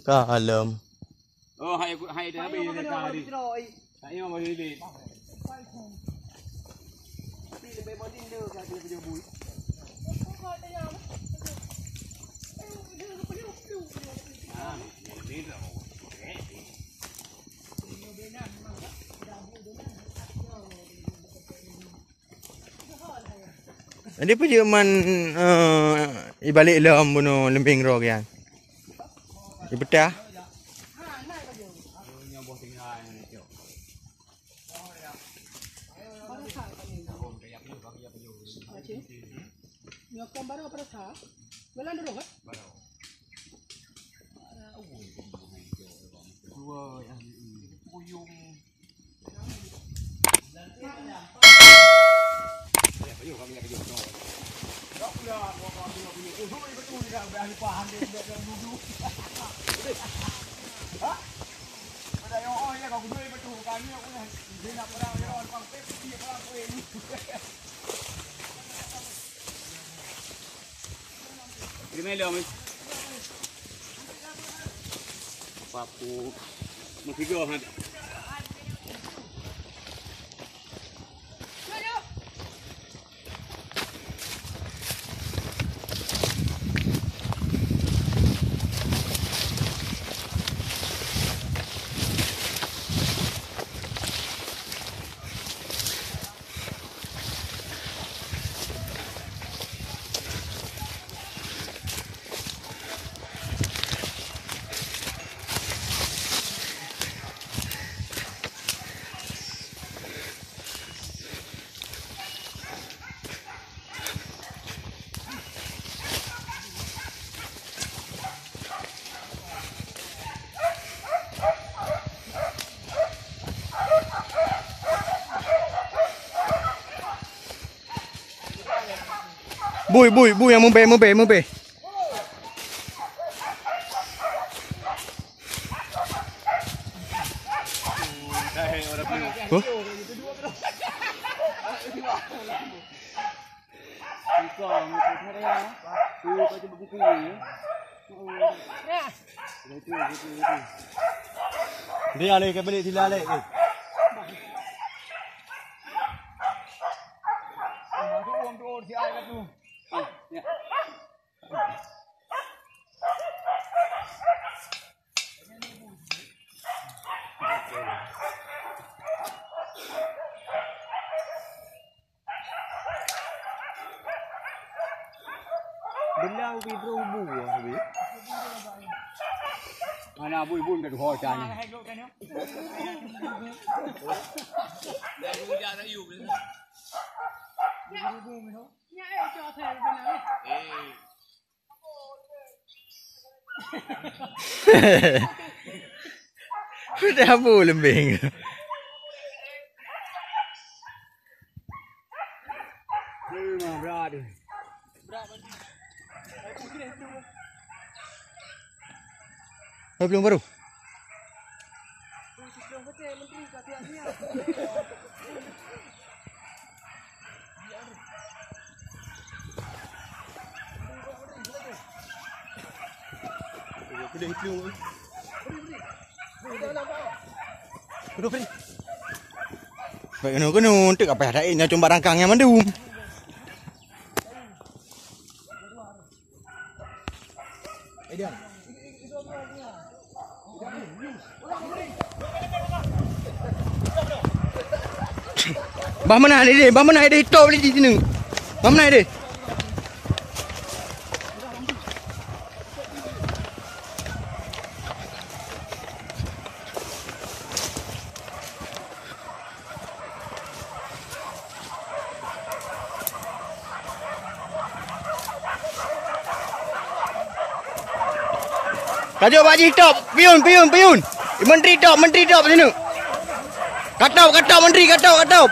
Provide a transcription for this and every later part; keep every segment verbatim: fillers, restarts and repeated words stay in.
Kalem. Oh, hai aku, hai dah habis dah tadi. Tak payah balik. Jadi peue jeuet man, eh, ibalek lom bunoe leumbeng droe kian? Ipeutah? Nyoe kan baru apa rasa? Jalan dulu, kan? Dua yang puyung. Papu. Meusigoe han. Bui, bui, bui nyang meubée, meubée, meubée. Huh? Dia leh, ke balik sila leh. Belang pi droe buah, weh. Mana bui-bui ka duho canya. Peue tabu leumbeng? Hai, belum baru. Baik keunoe-keunoe, teuk apa ada, eh, nyoe cuma barangkang nyang mandum. Bah meunan deh, bah meunan deh, top lagi sini. Bah meunan deh. Ka jok bak jih top. Piun, piun, piun. Menteri top, menteri top sini. Ka top, ka top, menteri, ka top, ka top.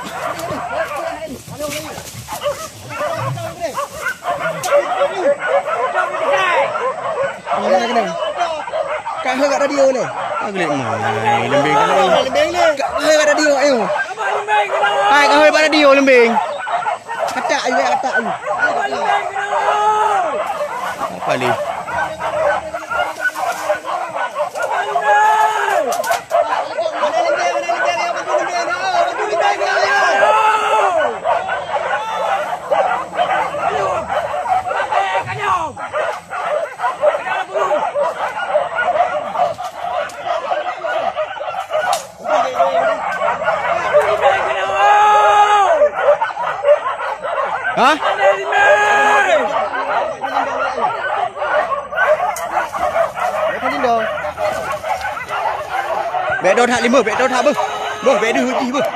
Mana kena? Ka hei kat radio ni. Agak mai lembing. Ka hei kat radio, ayo. Hai, ka hei kat radio lembing. Katak ayu, katak ayu. Apa leh? Hah? Bèk do that lima, bèk do that beuh. Beuh, bèk deuh jih beuh.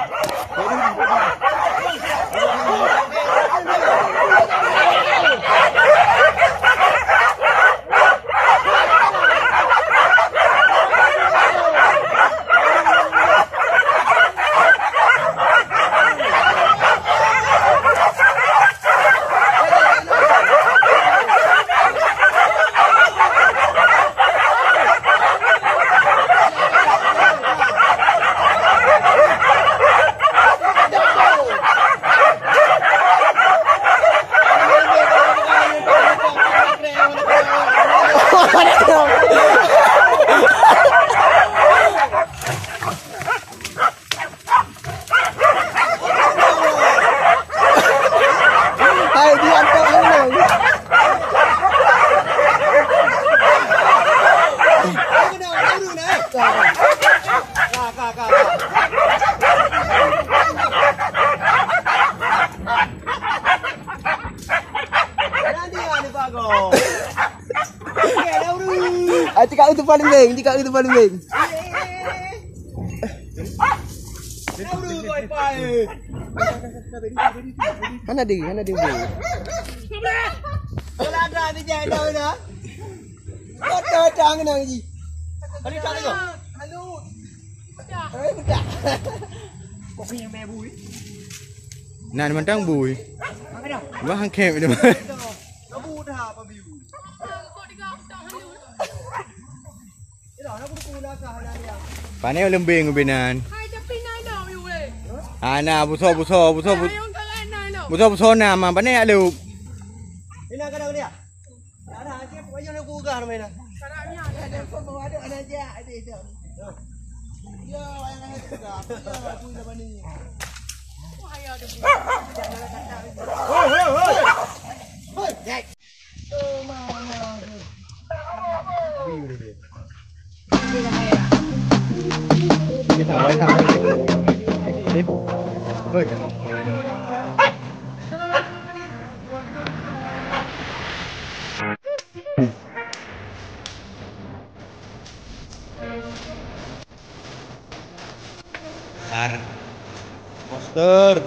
Hai, dia angkat tangan. Ah, cakap itu paling beng, cakap itu paling beng. Hana diri, hana diri. Kalau ada bijak dah dah. Ada ada angin lagi. Ada tak lagi? Ada tak? Nan mantang bui. Wah, angkep dia. Kamu dah apa biu? Pane leumbeng binan. Hai, tapi na na, weh. Ana, buso, buso, buso, bu-, buso, buso na, ma, pane ya lu. Ina kadang dia. Ada aja, pokoknya lu gugah namanya. Ada pembawa ada, ada aja, ada itu. Ya, yang ada juga. Ya, aku dah bani. Hoi, hoi, hoi. Hoi, Jack. Har. Poster.